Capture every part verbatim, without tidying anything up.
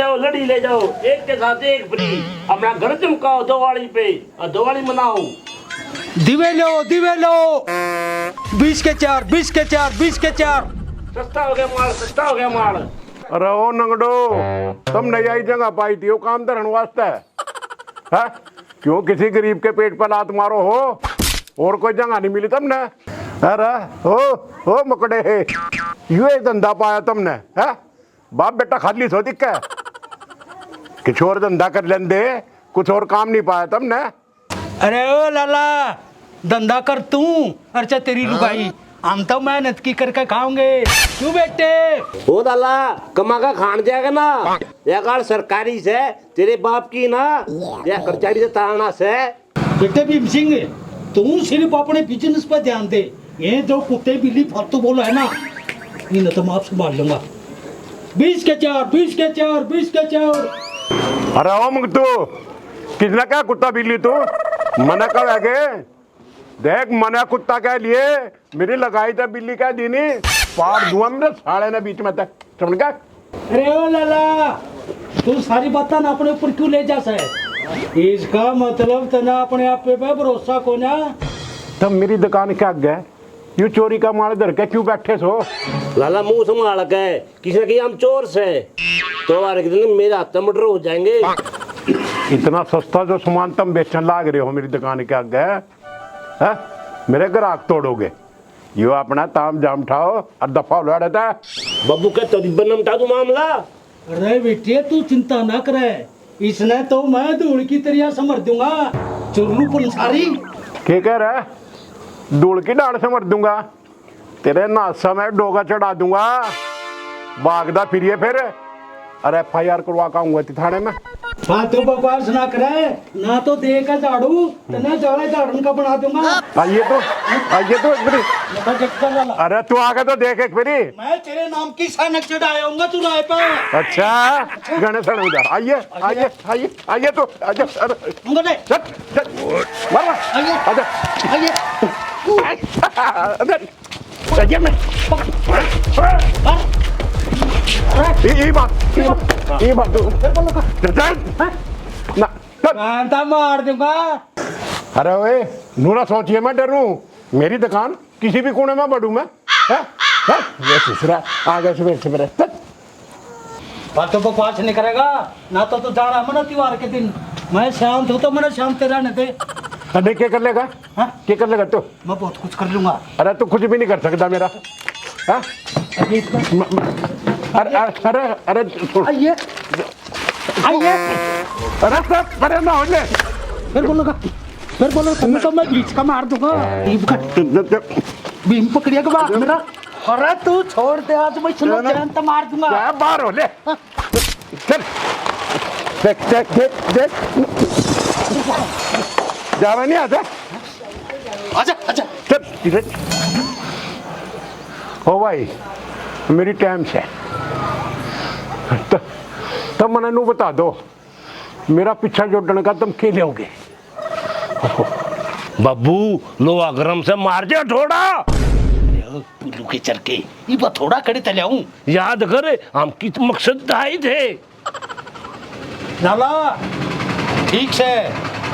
तो लड़ी ले जाओ, एक के साथ एक फ्री। अपना घर चमकाओ दिवाली पे और दिवाली मनाओ। दिवे लो, दिवे लो, बीस के चार, बीस के चार, बीस के चार। सस्ता हो गया माल, सस्ता हो गया माल। अरे ओ नंगड़ो, तुमने यही जगह पाई थी वो काम धरण वास्ते, है? क्यों किसी गरीब के पेट पर लात मारो हो? और कोई जगह नहीं मिली तुमने? अरे ओ, ओ मुकड़े, यो एक धंधा पाया तुमने, है? बाप बेटा खाली सो दिखे, कुछ और धंधा कर लेंदे, कुछ और काम नहीं पाया तुमने। अरे ओ लाला, धंधा कर तू, और चाहे तेरी लुगाई, हम तो मेहनत की करके खाओगे। क्यों बेटे? ओ लाला, कमा का खान जाएगा ना, या काल सरकारी से, तेरे बाप की ना, या कर्मचारी से ताना से। बेटे भीम सिंह, तू सिर्फ अपने बिजनेस पर ध्यान दे। ये जो कुत्ते बिल्ली फालतू बोला है ना, इन्हें तो मैं आप संभाल लूंगा। बीस के चार, बीस के चार, बीस के चार। अरे ओ मंगतू, किसने कहा कुत्ता बिल्ली तू? मना कर आगे। देख, मना कुत्ता कह लिए, मेरी लगाई तो बिल्ली कह दी नहीं, पाड़ दुआ मेरे साले ने बीच में तक, समझ गया? अरे ओ लाला, तू सारी बातें ना अपने ऊपर क्यों ले जा सै? इसका मतलब तना अपने आप पे भरोसा कोना। तब मेरी दुकान के आगे यू चोरी का माल धर के क्यों बैठे सो? लाला, मुंह संभाल के, किसी ने कही हम चोर से, तो हर एक दिन मेरे हाथ में मर्डर हो जाएंगे। इतना सस्ता जो सामान तुम बेचने लाग रहे हो मेरी दुकान के आगे, हैं? मेरे ग्राहक तोड़ोगे। यो अपना ताम जाम उठाओ और दफा हो लो आड़े तै। बाबू के तो बनम उठा दूं मामला। अरे बेटे, तू चिंता ना करे, इसने तो मैं धूल की तरिया समर दूंगा। चुरनू पंसारी। के कह रहा है? धूल की डाल समर दूंगा, तेरे नासा में डोगा चढ़ा दूंगा। भागदा फिरिए फिर। अरे, एफ आई आर करवा के आऊंगा इतने थाने में। फालतू बकवास ना करे, ना तो दे के झाड़ू, तने जाले झाड़न का बना दूंगा। आइए तो, आइए तो एक मिनट। बता, चेक कर वाला। अरे, तू आके तो देख एक फेरी। मैं तेरे नाम की सैनक चढ़ाया हूंगा तू राय पे। अच्छा, गणेश इधर। आइए, आइए, आइए, आइए तो, आइए, अरे। अंदर ले। चल, चल। मार, मार। आइए। आजा। आइए। अंदर। ये मैं। ये, ये बात, ये बात, ये बात। फिर बोलो का? चल, चल। हैं? ना, चल। मैं तो मार दूंगा। अरे ओए, नूरा सोचिए मैं डरूं। मेरी दुकान किसी भी कोने में बढ़ूं मैं। हैं? हैं? ये दूसरा आ गया सवेरे सवेरे। चल। बातों बकवास नहीं करेगा, ना तो तू जा रहा है ना त्योहार के दिन। मैं शांत हूँ तो मैंने शांत रहने दे। अबे क्या कर लेगा? हाँ? क्या कर लेगा तू? मैं बहुत कुछ कर लूंगा। अरे तू कुछ भी नहीं कर सकता मेरा। हाँ? अभी इतना म-, म-, अरे, अरे, अरे, अरे, सुन। आइए। आइए। अरे सर, परे ना हो ले। फिर बोलेगा, फिर बोलेगा, तुमने तो मैं बीच का मार दूंगा। भीम का, जब, जब, भीम पकड़िया के बात मेरा। अरे तू छोड़ दे, आज मैं इसको ना, ना। तुरंत मार दूंगा। क्या बाहर हो ले। चल। देख, देख, देख, देख। जावे नहीं आता। आजा, आजा। चल, इधर। ओ भाई, मेरी टाइम से। तो, तो मने नू बता दो, मेरा पीछा जोड़ने का तुम के लोगे? बाबू, लोहा गरम से मार दे थोड़ा। अरे ओ पुल्लू के चरके, इब थोड़ा कड़े तल्याऊं। याद कर, हम कित मकसद आए थे। लाला, ठीक से,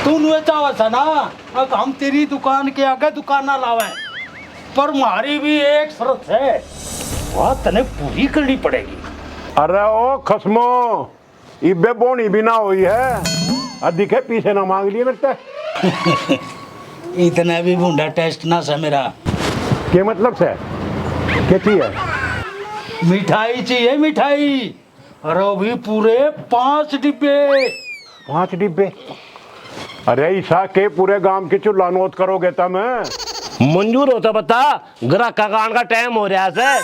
तू नुए चाहे से ना, अब हम तेरी दुकान के आगे दुकान ना लावे, पर म्हारी भी एक शर्त है, वह तने पूरी करनी पड़ेगी। अरे ओ खसमो, इब्बे बोनी भी ना हुई है, और दिखे पीछे ना मांग लिए मेरे ते। इतना भी भूंडा टेस्ट ना से मेरा। के मतलब से? के चाहिए? मिठाई चाहिए, मिठाई। अरे भी पूरे पांच डिब्बे। पांच डिब्बे? अरे ईसा के पूरे गांव की चूल्हा नोत करोगे तुम? मंजूर होता बता, ग्राहका का आने का टाइम हो रहा है।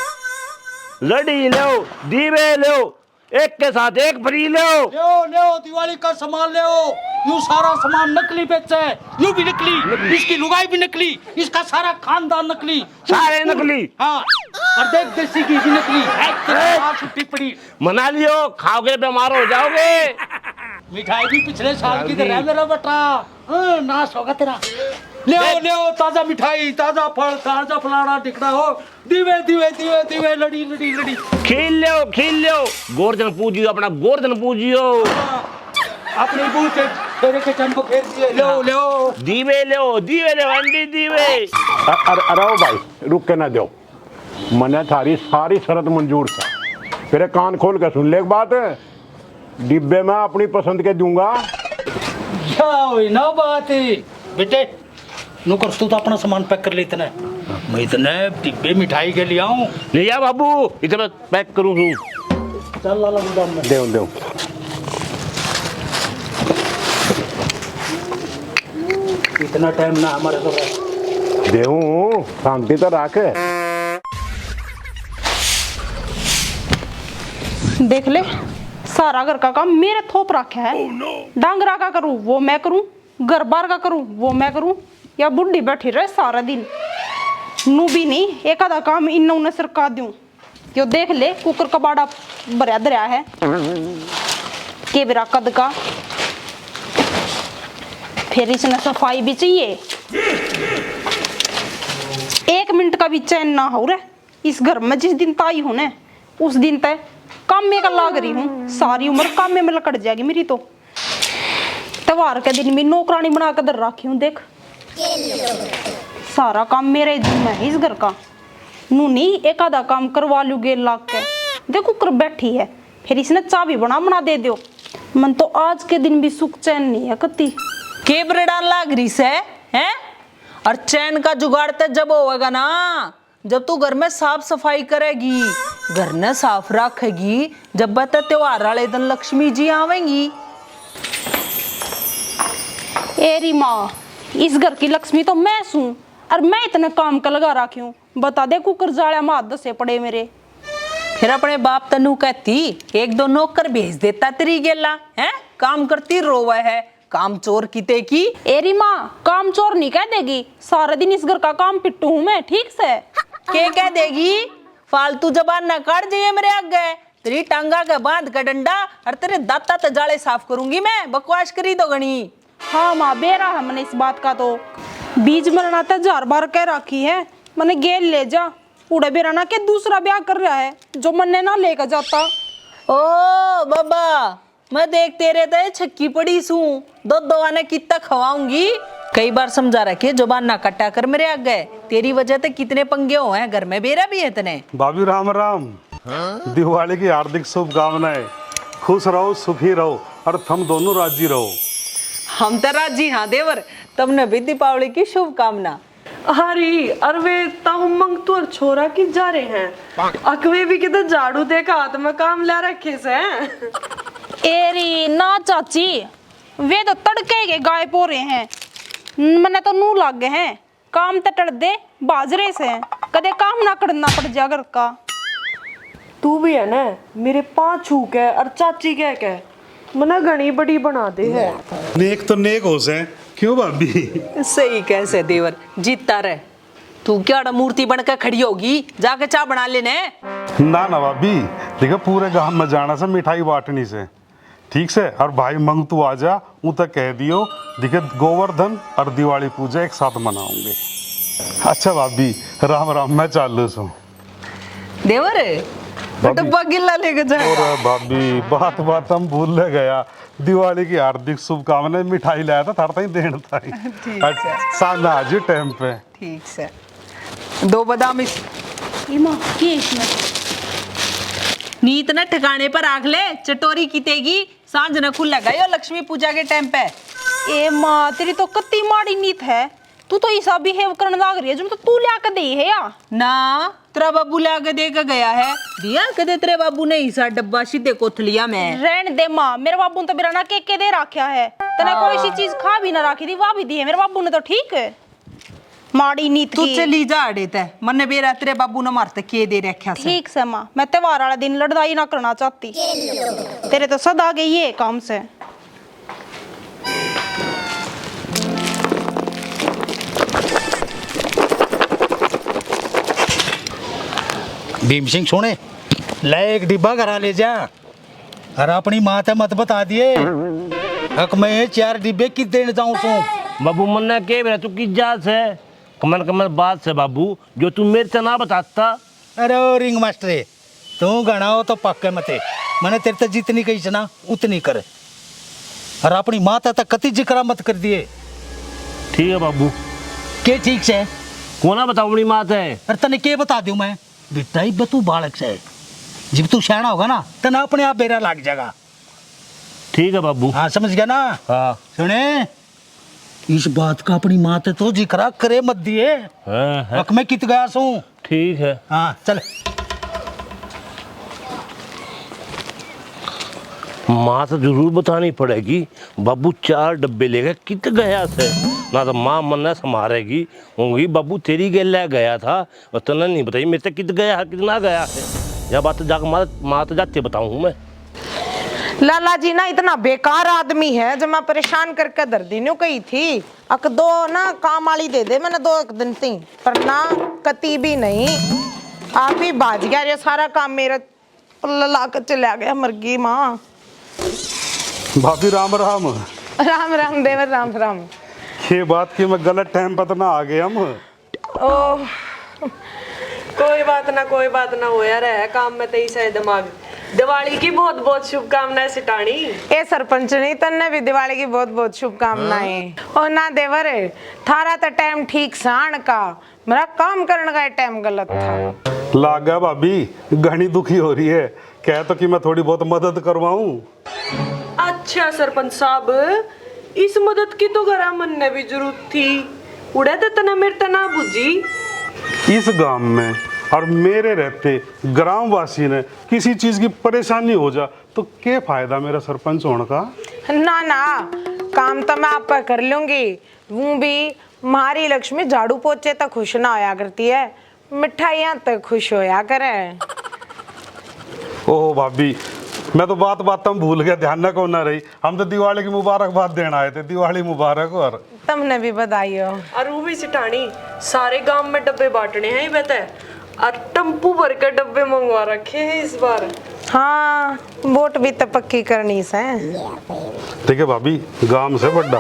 लड़ी लो, दीवे लो, एक के साथ एक फ्री लो। लो, लो, दिवाली का सामान लो। यू सारा सामान नकली बेचे, यू भी नकली, इसकी लुगाई भी नकली, इसका सारा खानदान नकली। सारे नकली। हाँ, और देख देसी घी भी नकली। आज तेरे ए! साथ छुट्टी पड़ी। मना लियो, खाओगे बीमार हो जाओगे। मिठाई भी पिछले साल की तरह मेरा बेटा। हाँ, नाश होगा तेरा। ले आओ, ले आओ, ताजा मिठाई, ताजा फल, ताजा फलाना ढिकना हो। दीवे, दीवे, दीवे, दीवे, लड़ी, लड़ी, लड़ी। खील लो, खील लो। गोवर्धन पूजियो, अपना गोवर्धन पूजियो। अपनी बहू के फेरे के चंद फेर दिए। ले आओ, ले आओ। दीवे ले आओ, दीवे ले आओ, आंधी दीवे। अ-, अरे, अरे ओ भाई, रुक के ना दो। मने थारी सारी शर्त मंजूर है। फिर कान खोल के सुन ले एक बात। डिब्बे में अपनी पसंद के दूंगा। क्या हुई ना बात? बेटे, नौकर, तू तो अपना सामान पैक कर ले इतने। मैं इतने डिब्बे मिठाई के ले आऊं। ले जा बाबू, इतने पैक करूं हूं। चल लाला गोदाम में। देऊं, देऊं। इतना टाइम ना हमारे को। देऊं, शांति तो रख। देख ले, सारा घर का काम मेरे थोप रखा है। डांगरा का करूं, वो मैं करूं, घर बार का करूं, वो मैं करूं, या बूढ़ी बैठी रहे सारा दिन। नू भी नहीं, एक आधा काम इन्ना उन्हें सरका दूं। यो देख ले, कुकर कबाड़ा भरया धरया है, के बेरा कद का। फिर इसने सफाई भी चाहिए, एक मिनट का भी चैन ना हो रे। इस घर में जिस दिन ताई हूं ने, उस दिन तय कामे का लाग रही हूं। सारी उम्र कामे में लकड़ जाएगी मेरी तो। त्योहार के दिन भी नौकरानी बना के धर रखी हूं। देख, सारा काम मेरे जिम्मे है इस घर का। नू नहीं, एक आधा काम करवा लू गेल लाग के। देखो कर बैठी है, फिर इसने चाबी बना बना दे दो। मन तो आज के दिन भी सुख चैन नहीं है कती। के बरड़ान लाग रही से, हैं? और चैन का जुगाड़ तो जब होगा ना, जब तू घर में साफ सफाई करेगी, घर ने साफ रखेगी, जब तो त्योहार वाले दिन लक्ष्मी जी आवेंगी। ए री माँ, इस घर की लक्ष्मी तो मैं सूं, और मैं इतने काम का लगा रखी हूँ। बता दे, कुकर जाल्या में हाथ धसे पड़े मेरे। फिर अपने बाप तै नू कहती, एक दो नौकर भेज देता तेरी गेला, हैं? काम करती रोवे है, काम चोर किते की। ए री माँ, काम चोर नहीं कह देगी, सारा दिन इस घर का काम पिट्टू हूँ मैं, ठीक से? के कह देगी? फालतू जबान ना काट जाइए मेरे आगे। तेरी टांगा के बांध के डंडा और तेरे दाता ते जाले साफ करूंगी मैं, बकवास करी दो घणी। हाँ माँ, बेरा है मने इस बात का तो। बीज मरना ते जार बार कह रखी है, मने गेल ले जा। उड़े बेरा ना के दूसरा ब्याह कर रहा है, जो मन्ने ना लेकर जाता। ओ बाबा, मैं देख तेरे ते छक्की पड़ी सूं, दो दो आने कितना खवाऊंगी। कई बार समझा रखे, जुबान ना कटा कर मेरे आगे, तेरी वजह ते कितने पंगे हुए हैं घर में, बेरा भी है तने। भाभी राम राम, दिवाली की हार्दिक शुभकामनाएं। खुश रहो, सुखी रहो और थम दोनों राजी रहो। हम तो राजी हाँ देवर, तमने भी दीपावली की शुभकामना। हरी, अरे वे ताऊ मंगतू और छोरा की जा रहे हैं? अकवे भी किधर झाड़ू देकर हाथ में काम ला रखे से। एरी ना चाची, वे तो तड़के के गायब हो रहे हैं। मने तो नू लाग गए हैं, काम तो टल दे, बाजरे से कदे काम ना करना पड़ जा घर का। तू भी है ना, मेरे पाँच छू के और चाची कह के मना घणी बड़ी बना दे है। नेक तो नेक हो से, क्यों भाभी? सही कह से देवर, जीता रह। तू क्या मूर्ति बन के खड़ी होगी, जाके चाय बना लेने। ना ना भाभी, देखो पूरे गांव में जाना से मिठाई बांटनी से, ठीक से? और भाई मंगतू आ जा, उते कह दियो, दिखे गोवर्धन और दिवाली पूजा एक साथ मनाओगे। अच्छा भाभी, राम राम, मैं चालू सूं। देवर, भाभी। डब्बा गिल्ला लेके जा। अरे भाभी, बात बात हम भूल ले गया। दिवाली की हार्दिक शुभकामनाएं, मिठाई लाया था थारे ताई देण ताई। ठीक है। अच्छा, सांझ आ जियो टाइम पे। ठीक से। दो बादाम इस। ई माँ, के इसमें? नीत ने ठिकाने पर रख ले, चटोरी कितेगी, सांझ ने खुलेगा यो लक्ष्मी पूजा के टाइम पे। ए माँ, तेरी तो कत्ती माड़ी नीत है। तू तो ऐसा बिहेव करने लाग रही है, जो तो तू लिया के दे है या? ना, तेरा बाबू लिया के दे के गया है। दिया कदे तेरे बाबू ने ईसा डब्बा सीधे कोथलिया में। रहन दे माँ, मेरे बाबू ने तो बेरा ना के के दे रखा है। तने कोई सी चीज खा भी ना रखी थी, वह भी दी है मेरे बाबू ने तो, ठीक है। माड़ी नीत तू की। चली जा अड़े तै, मन्ने बेरा तेरे बाबू ने मार तै के दे रखा से। ठीक से माँ, मैं त्योहार वाला दिन लड़ाई ना करना चाहती। तेरे तो सदा के ये काम से। भीम सिंह सुने, ले एक डिब्बा घरा ले जा, और अपनी माँ ते मत बता दिए। हक मैं ये चार डिब्बे कित देने जाऊं सू। बाबू, मन्ने के बेरा तू किस जात से? कमन कमन बात से बाबू, जो तू मेरे से ना बताता। अरे ओ रिंग मास्टर, तू घणा हो तो पक्के मते। मैंने तेरे ते जितनी कही से ना, उतनी कर। और अपनी माँ ते तक कति जिक्रा मत कर दिए। ठीक है बाबू। के ठीक से? कोना बताओ अपनी माँ ते। अरे तने के बता दूं मैं? बेटा, इब तू बालक से, जब तू सियाना होगा ना, तने अपने आप बेरा लाग जाएगा। ठीक है बाबू। हाँ, समझ गया ना? हाँ। सुने, इस बात का अपनी माँ ते तो जिक्रा करे मत दिए। हाँ, हाँ। अक मैं कित गया सूं। ठीक है। हाँ, चल। माँ तो जरूर बतानी पड़ेगी, बाबू चार डब्बे लेके कित गया से, ना तो माँ मन्ने संभारेगी, होंगी बाबू तेरी गेल ले गया था, और तन्ने नहीं बताई मेरे से कित गया है, कित ना गया है। या बात तो जाके माँ, माँ तो जाते बताऊँ मैं। लाला जी ना इतना बेकार आदमी है, जो मैं परेशान करके धर दी न्यू कही थी, अक दो ना काम वाली दे दे मैंने दो एक दिन ती, पर ना, कती भी नहीं। आप ही भाज गया, ये सारा काम मेरे पल्ला ला के चला गया, मर गई माँ। भाभी राम राम। राम राम देवर, राम राम। ये बात कि मैं गलत टाइम पर तो ना आ गए हम? ओ, कोई बात ना, कोई बात ना, होया रहे काम में तेईस है दिमाग। दिवाली की बहुत बहुत शुभकामनाएं सिटानी। ए सरपंचनी, तन्ने भी दिवाली की बहुत बहुत शुभकामनाएं। हाँ। ओ ना देवर, थारा तो टाइम ठीक सान का, मेरा काम करने का टाइम गलत था। लागा भाभी घणी दुखी हो रही है, कह तो कि मैं थोड़ी बहुत मदद करवाऊं। अच्छा सरपंच साहब, इस मदद की तो घरा मन ने भी जरूरत थी, उड़े तो तने मेरे ते ना बुझी। इस गांव में और मेरे रहते ग्रामवासी ने किसी चीज की परेशानी हो जा तो के फायदा मेरा सरपंच होने का? ना ना, काम तो मैं आप कर लूंगी। वो भी, म्हारी लक्ष्मी झाड़ू पोछे तक खुश ना होया करती है, मिठाइयां तक खुश होया करे। ओहो भाभी, मैं तो बात बात में भूल गया, ध्यान ना को ना रही। हम तो दिवाली की मुबारकबाद देना आए थे। दिवाली मुबारक। और तमने भी बधाई हो। और वो भी सिठानी, सारे गांव में डब्बे बांटने हैं ये बता। और टेम्पू भर के डब्बे मंगवा रखे हैं इस बार। हाँ, वोट भी तो पक्की करनी से। ठीक है भाभी, गांव से बड़ा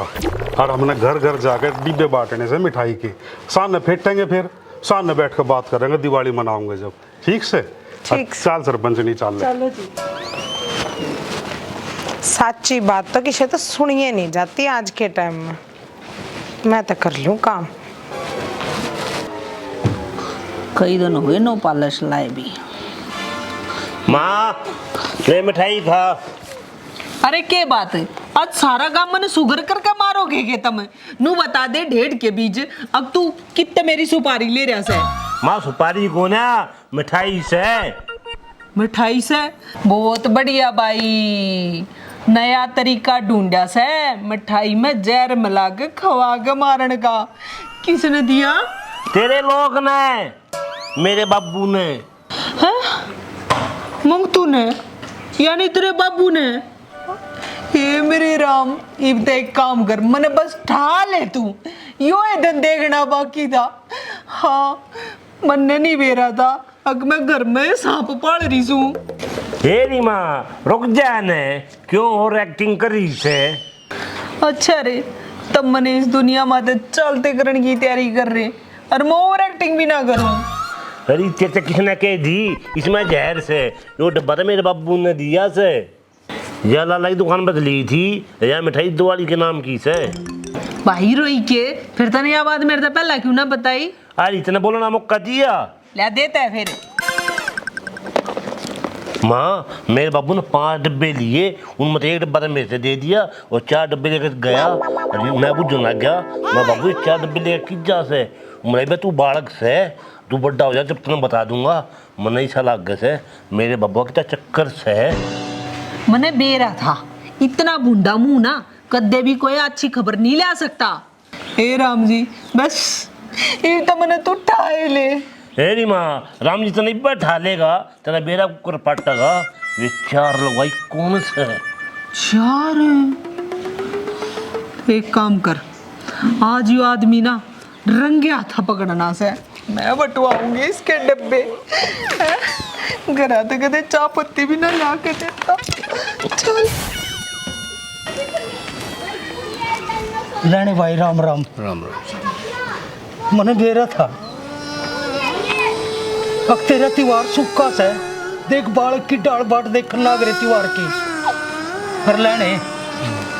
और हमने घर घर जाकर डिब्बे बांटने से मिठाई के। शाम ने फेटेंगे, फिर शाम ने बैठ कर बात करेंगे, दिवाली मनाओगे जब। ठीक से? ठीक से। चाल सरपंचनी, चाल ले। चलो जी। साची बात तो किसे तो सुनिए नहीं जाती आज के टाइम में। मैं तो कर लूं काम। कई दिन हुए नो पालस लाए भी। माँ, ले मिठाई खा। अरे के बात है, आज सारा काम मैंने सुगर करके मारोगे के तम? नू बता दे ढेड के बीज, अब तू कितने मेरी सुपारी ले रहा से? माँ, सुपारी को ना, मिठाई से। मिठाई से? बहुत बढ़िया भाई, नया तरीका ढूंढा से मिठाई में जहर मिला के खवा के मारण का। किसने दिया? तेरे लोग ने, मेरे बाबू ने। हैं? मंगतू ने? यानी तेरे बाबू ने? हे मेरे राम, इब तो एक काम कर, मने बस ठा ले तू। यो ए दिन देखना बाकी था। हाँ, मन्ने नहीं बेरा था, अक मैं घर में सांप पाल रही सूं। हे री माँ, रुक जा ने, क्यों और एक्टिंग कर रही से? अच्छा रे, तब मने इस दुनिया में तो चलते करण की तैयारी कर रहे, और मैं और एक्टिंग भी ना करूं। अरे, तेरे से किसने कह दी इसमें जहर से? यो डब्बा तो मेरे बाबू ने दिया से। या लाला की दुकान पर ली थी, या मिठाई दिवाली के नाम की से। भाई रोई के, फिर तने या बात मेरे से पहला क्यों ना बताई? अरे, इतना बोलना मौका दिया। ले देता है फिर। माँ, मेरे बाबू ने पांच डब्बे लिए, उनमें से एक डब्बा तो मेरे से दे दिया और चार डब्बे लेकर गया। अरे, मैं बुझन लग गया, मैं, बाबू, ये चार डब्बे लेकर किस जा से? मैं, बे, तू बालक से, तू बड़ा हो जा, जब तने बता दूंगा। मने ऐसा लागे से, मेरे बाबू का चक्कर से। मने बेरा था, इतना भूंडा मुंह ना, कदे भी कोई अच्छी खबर नहीं ला सकता। हे राम जी, बस, ये तो मने तू ठाए ले। हे री माँ, राम जी तने इब्बा ठा लेगा, तेरा बेरा कुकर पाटेगा। ये चार लुगाई कौन से? चार? एक काम कर, आज यो आदमी ना रंगे हाथा पकड़ना से, मैं बटवाऊंगी इसके डब्बे। हैं? घरा तो कदे चाय पत्ती भी ना ला के देता। चल। रहने भाई, राम राम। राम राम। मने बेरा था, अक तेरा तिवार सुक्का सै। देख, बालक की डाल बाट देखण लाग रहे तिवार की। और लेने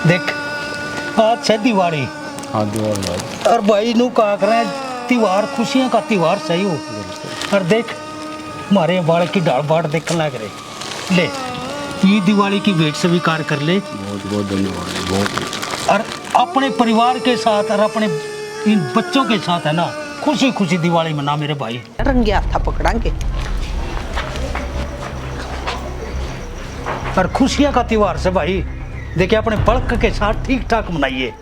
देख, आज सै दिवाली। हाँ, दिवाली आज। और भाई नू कहा करें, तिवार खुशियां का तिवार सही हो। और देख, हमारे बालक की डाल बाट देखण लाग रहे। ले, ये दिवाली की भेंट स्वीकार कर ले। बहुत बहुत धन्यवाद, बहुत। और अपने परिवार के साथ और अपने इन बच्चों के साथ, है ना, खुशी खुशी दिवाली मना मेरे भाई। रंगे हाथा पकड़ांगे। और खुशियां का त्योहार से भाई, देखिए, अपने बलक के साथ ठीक ठाक मनाइए।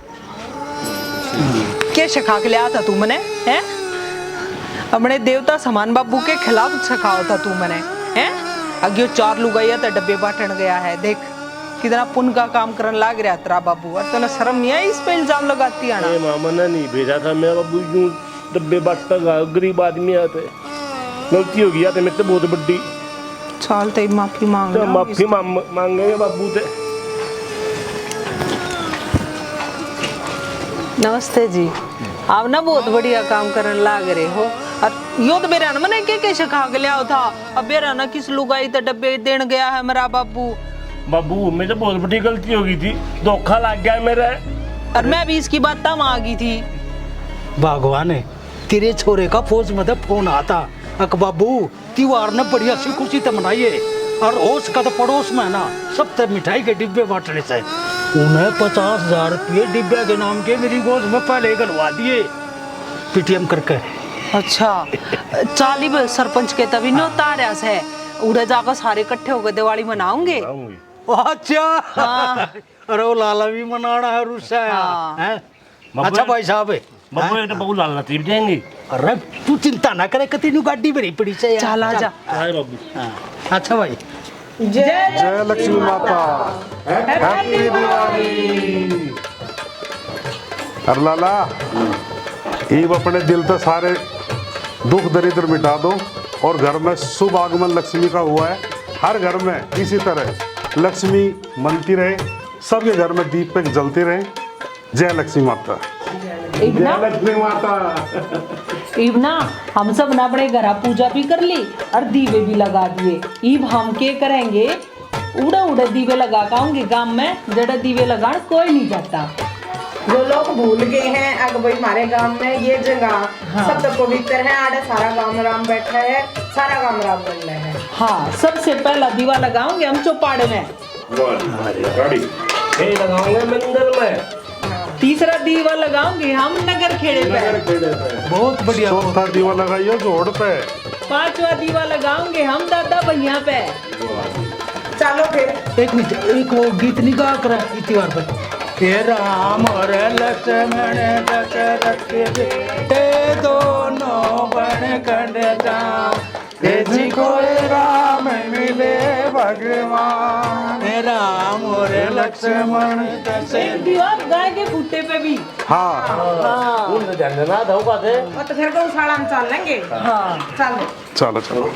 के सिखा के लिया था तू मने, हैं? अपने देवता समान बाबू के खिलाफ सिखाओ था तू मने, हैं? अगियो चार लुगाइया तो डब्बे बांटन गया है, देख। कितना पुण्य का काम करन लाग रहा तेरा बाबू, और तने शर्म नहीं आई इस पे इल्जाम लगाती है ना? ए माँ, मन्ने नहीं भेजा था मेरा बाबू यूं डब्बे बांटता, गरीब आदमी आते, गलती हो गई आते मेरे से बहुत बड़ी। चाल ते माफी मांग तो लो। माफी मांग, मांगेंगे बाबू ते। नमस्ते जी, आप ना बहुत बढ़िया काम करन लाग रहे हो। और यो तो बेरा ना मने के के सिखा के लिया था। अब बेरा ना किस लुगाई ते डब्बे देन गया है मेरा बाबू। बाबू, मेरे तो बहुत बड़ी गलती हो गई थी, धोखा लग गया मेरा। और मैं भी इसकी बात मांगी थी। भगवान, तेरे छोरे का फौज में तो फोन आता, अक बाबू, त्योहार ने बढ़िया सी खुशी ते मनाइए। और हो सका तो पड़ोस में ना, सब ते मिठाई के डिब्बे बांटने से। उन्हें पचास हजार रुपये डिब्बे के नाम के मेरी गोद में पहले ही घलवा दिए, पेटीएम करके। अच्छा, चाली बे सरपंच के तभी न्योता आ रहा से, उड़े जाकर सारे इकट्ठे होकर दिवाली मनाओगे। मनाऊंगी। अच्छा। हाँ। अरे वो लाला भी मनाना है, रुस्सा है। हाँ। हैं? बाबू, अच्छा भाई साहब। बाबू, हाँ? ये तो बाबू लाल लतीफ देंगे। अरे तू चिंता ना करे, कती न्यू गाड़ी भरी पड़ी से यार। चल, आ जा। चल। आए बाबू। हाँ। अच्छा भाई। जय जय लक्ष्मी माता। हैप्पी दिवाली। अरे लाला, इब अपने दिल ते सारे दुख दरिद्र मिटा दो और घर में शुभ आगमन लक्ष्मी का हुआ है। हर घर में इसी तरह लक्ष्मी मनती रहे, सबके घर में दीपक जलते रहे। जय लक्ष्मी माता। इब ना, जय लक्ष्मी माता। इब ना हम सब ने अपने घर पूजा भी कर ली और दीवे भी लगा दिए। इब हम के करेंगे, उड़े उड़े दीवे लगा के आऊंगी गांव में, जड़े दीवे लगान कोई नहीं जाता। जो लोग भूल गए हैं, अग भाई हमारे गांव में ये जगह हाँ। सबसे पवित्र है, आड़े सारा गांव राम बैठा है, सारा गांव राम बन रहा है। हाँ, सबसे पहला दीवा लगाओगे हम चौपाड़े में। वाह जी, वाह जी, गाड़ी। ये लगाओगे मंदिर में। तीसरा दीवा लगाओगे हम नगर खेड़े पे। नगर खेड़े पे। बहुत बढ़िया। चौथा दीवा लगाइयो जोड़ पे। पांचवा दीवा लगाओगे हम दादा भैया पे। चलो फिर। एक मिनट, एक वो गीत नहीं गा कर इतनी बार पर। हे राम और लक्ष्मण दशरथ के बेटे दोनों बन खंड जा। तेजी कोई राम मिले भगवान, राम और लक्ष्मण जैसे। एक दीवार गाय के खूंटे पे भी। हाँ। हाँ। उन ध्यान ना दो बात है। और तो फिर गौशाला में चल लेंगे। हाँ। चल। चलो, चलो।